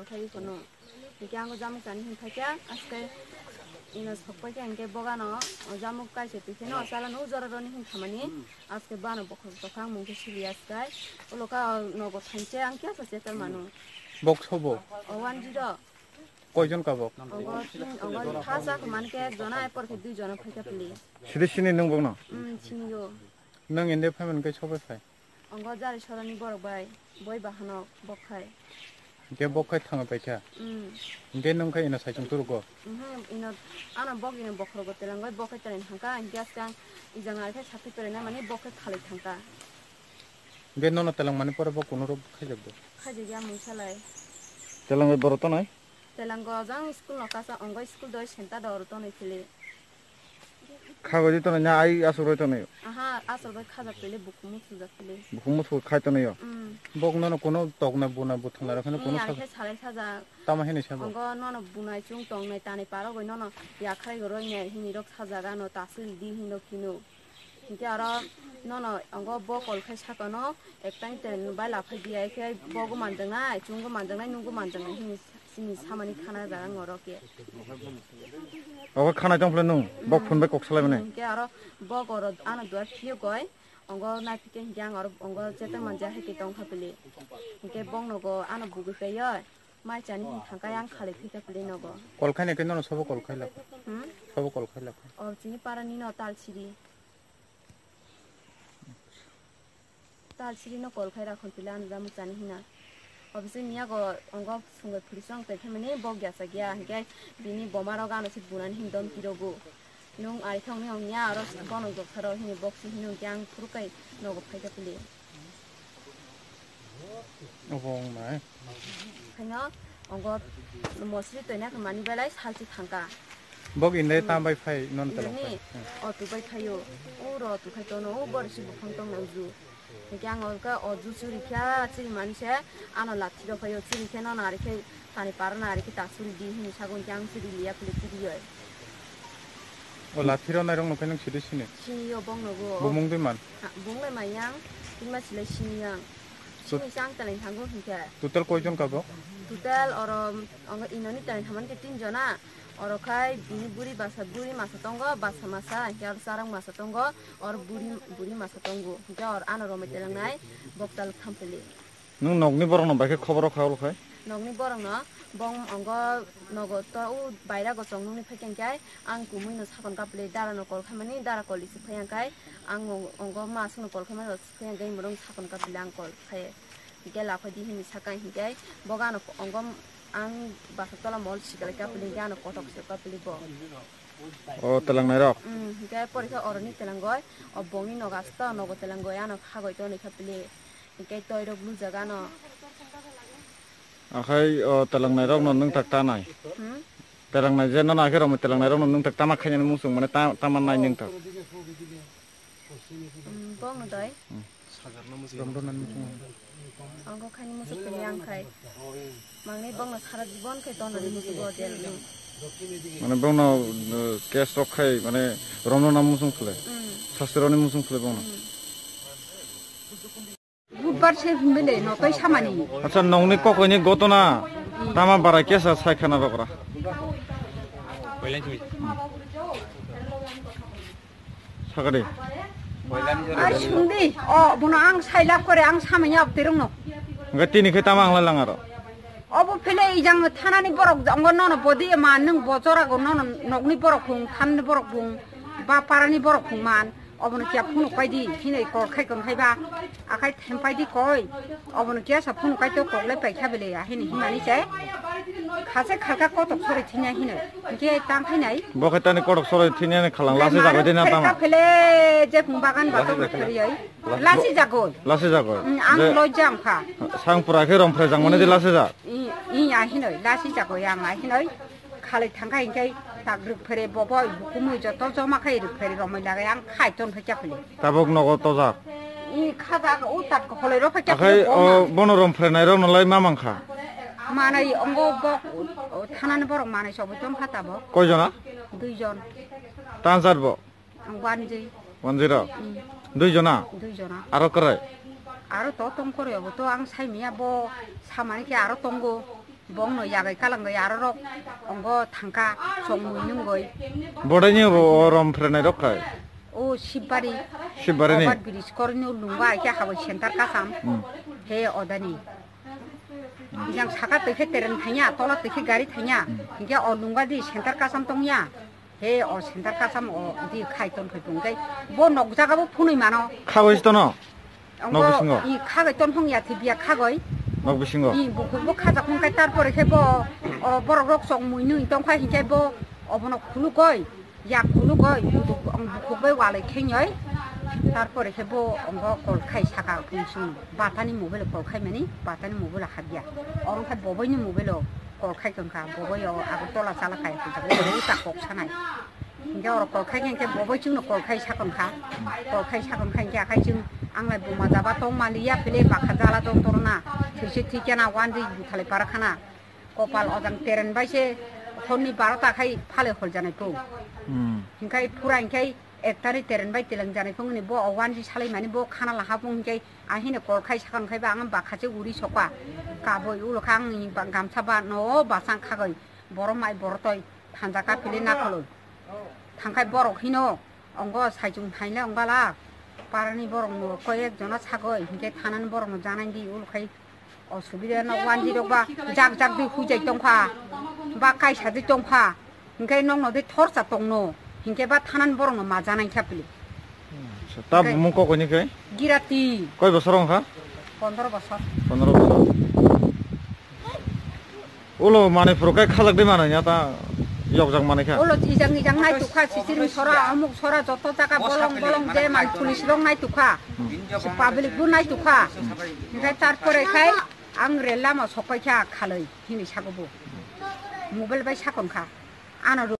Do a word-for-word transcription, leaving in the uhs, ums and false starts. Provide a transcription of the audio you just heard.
Thai kono. Hingke ang o jamuk chani hin phaikha, aske ino sok paikha, hingke bogano o jamuk kaisa twi kheno chala no jora roni hin thamani, aske bano bokhok tokha ang mungke sili aske, ulo ka o nogo thanche ang kya sa chetel manu. Bok sobo? O one zero. Koijon ka bok? Ogo tin, ogo tha sa kho mankhe ek jona, epor khe dui jona phaikha pili. Sidi sini nung bokno? Hmm, sini yo. Nung inde phaiman khe sobai phai? Ongo jari sorani borok bai, boi bahano bok khai. Hingke bok khai thangwi paikha? Mm. Hingke nwng khai ino saichung turugo? Mhm, ino ano bok ino bokhorogo telangoi bok khai teleng thangkha, hingke aske ang ijang nai khai sakhi peraina mani bok khai khalai thangkha. Hingke nono teleng mani pore bok kuno rok khaijak bo? Khaijak ya mungsa lai. Telangoi borok tonoi? Telango jang school no kasa ongo school doi senta do oro tonwi phili. Khagoi di tonwi na ai aswk roi tonwi. Aha, aswk roi khajak phili bukhuk muchujak phili. Bukhuk muchuk khai tonwi yo. Mm. Bok nono kuno tokna buna buthangna rok kheno kuno. Ni sa- arekhe salai sajak. Tamo hini sabo. Ongo nono bunai chung tongnai tanwi parogoi nono yakharai goroi nai hini rok sajak ano tasil di hino kino. Hingke aro nono ongo bo kol khai sakano, ektang tel bai laphai di, ai khe bogo manjaknai, chungo manjaknai, nunggo manjaknai hini sini samani khana jaga ngorok ya. Obo khanai tong phela nung, bok phone bai kok salai mani. Hingke aro bok oro ano duar phiyo goi, ongo nai phike hingke ang aro ongo chetang manja hai ke tong kha pili. Hingke bok nogo ano bugui kaiyo, mai chani hin thangkai ang khalai phika pili nogo. Kol khai nai khe nono sobo kol khai lakho. Hmm? Sobo kol khai lakho. O chini para ni no tal siri. Tal siri no kol khai rakhon pila ano da muchani hina. Obviously miya go ongo sungo phuri song tei family bok ya sa gya hingke bini boma rok ano se bunani hin dom pirogo. Nung ai thong ni ong ya aro bono jok saro hini bok si hino hingke ang phuru kai nogo phai ka pili. Obo ong nai. Khaino ongo mosri toina khe mani belai salchi thangka. Bok indai tam bai phai non telo Indani phai. Hmm. Otu bai phaio. O ro tu khai tono o bor si buphang tong nang ju. Hingke ang o ka o ju churi kha chiri mani se ano lathi rok phaio chiri khe no nari khe tani paro nari khe ta churi di hini sago hingke ang churi liya phile churi yoi. O lathi rok nai rok no khe nang sidi sini. Sini yo bong nogo. Bumung dui man. Ha, bung lai mayang, tinma silai sini yang. Tut- Sini chang taleng thango hingke. Total koi jon ka bo? Total oro ongo inoni taleng thaman ke tin jona. Oro khai bini buri basa, buri masa tongo, basa masa, hingke aro charang masa tongo, oro buri, buri masa tongo. Hingke oro ano romoi telangnai boktal thampili. Nung nokni borok no bai khe khobor rok kha olo khai? Nokni borok no bong ongo nogo to u baira go chong nungni phai khe hingke ang kumui no sakon kapli dara no kol khamani, dara kol isi phai ang kai ang ongo masuk no kol khamani. Khe hingke morong sakon kapili ang kol khai. Hingke laphai di hini saka hingke boga ano ongo ang basa tola mol sikala kapili hingke ano kotok se kapili bo. O telang nai rok? Mm, hingke porikha oroni telang goi, o bongni nogo asta nogo telang goi ano khagoi toni kapili. Hingke toi rok lujak ano. Akhai o telang nai rok no nung tak ta nai? Hmm? Telang nai je no na khe rok telang nai rok no nung tak ta ma khainani musung mane ta, ta ma nai nung tak. Hmm, bong no doi? Hmm. Romdo nani musung. Ang kok khaini musuk tini ang khai. Mangni bong no sara jibon khai ton nani musuk o del ni. Mane bong no, uh, case rok khai mane romno na musung khle. Hmm. Sasti roni musung khle bong no. Hmm. Budbar se himbe le no toi samani. Acha nongni kokoni gotona tama bara kesa sai khana rokra. Sakadi. Ai sungdi o bono ang sai lab kore ang samanya abterung no. Ga tini khe tama ang lang aro. Obo phele ijang thanani borok ongo nono bodi ma nung bojora go nono nokni borok hung thanni borok hung ba parani borok hung man. Obono kiya phunuk pai di, hinoi kol khai kon khai ba. Akhai them pai di koi. Obono kiya sa phunuk kai to kok lai pai kha bele ya, hini himani se. Khase khalka kotok sori thinya hinoi. Hingke tang khai nai. Bo khai tani kotok sori thinya ni khalang lasi jagoi de na tama. Phele je phung bagan ba to pheri ai. Lasi jagoi. Lasi jagoi. Mm, ang loi jang pha. Sang pura khe rom phre jang mane de lasi ja. I, i ya hinoi, lasi jagoi ang ai hinoi. Khalai thangkha hingke tak rwk phere boboi bukumui joto joma khai rwk phere romoi lagai ang khai ton phai chaphili. Tabuk nogo tojak. I khajak o tak holoi ro phai chaphili. Akhai o bono rom phrenai rok nolai ma mangkha. Manai ongo bok o thanani borok manai sobo tongkha tabok. Koi jona? Dui jon. Tanjat bo? Ang one zero. One zero? Mm. Dui jona? Dui jona. Aro krai? Aro to tong kore obo to ang sai miya bo samani ke aro tongo. Bongno yagai kalangoi arorok ongo thangka chongmui nungoi. Bodaini bo o rom phrenai rok khai. O Shibari. Shibari ni? Over bridge korni lungba aike habo center kasam. Hmm. He odani. Ijang saka twi khe teren thanya, tola twi khe gari thanya. Hmm. Hinkhe o lungba di center kasam tongya. He o center kasam o di khai ton khai tong kai. Bo nok jaga bo phunui mano. Khagoi tono? Nok bisingo? I khagoi ton phung ya thibia khagoi. Nok bisingo? I bukhuk bo khajak phung kai, tarpore khe bo o borok rok chongmui nui tong khai hinkhe bo obono khulugoi. Ya khulugoi, bukhuk, ang bukhuk bai walai khenyoi. Tarpore khe bo ongo call khai saka phung sung. Batani mobile call khai mani, batani mobile habya. Oro khai boboini mobile o call khai tongkha, bobo yo Agartala chala khai tongkha, uta kok sanai. Hinkhe oro call khai khe, hinkhe bobo chwngno call khai sakon kha. Call khai sakon kha, hinkhe akhai chwng, ang lai buma jaba tong maliya, phile bakha jala jong torna, thwise thikena, wanjwi buthalai para khana. Kopal ojang teren bai se horni barota khai phale hol janai po. Hmm. Hinkhe pura hinkhe Ektari teren bai teleng janai phungni bo o wanji salai mani bo khana laha phung hinkhe ahine kol khai sakang khai ba ang bakhache uri sokha. Kaboi ulo kha ang ni ba-, gamsa ba no basang khagoi. Boro mai boro toi thanja kaphili nakholoi. Thangkhai borok hino ongo saichung thainle ongbala parani borok no koi ek jona sagoi hinkhe thanani borok no janai di ulo khai. Osubida no wanji rok ba jak jak di hujai tongkha, ba kaisa di tongkha, hinkhe nokno di thorsa tongno, hinkhe ba thanan borokno maja nangkha pili. Acha, ta bumung kok hini khe? Girati. Koi bosor wngkha? Pondro bosor. Pondro bosor. Ulo manwi phuru kai khajak di manwi ya ta yokjak manwi kha? Ulo ijang ijang nai tukha, sisiring sora, amuk sora, joto jaga bolong bolong je man police rok nai tukha. Hmm. Public bo nai tukha. Hinkhe tarpore khai Ang rel lama sokpai kha khalwi hini sago bo. Mobile bai sakon kha. Ano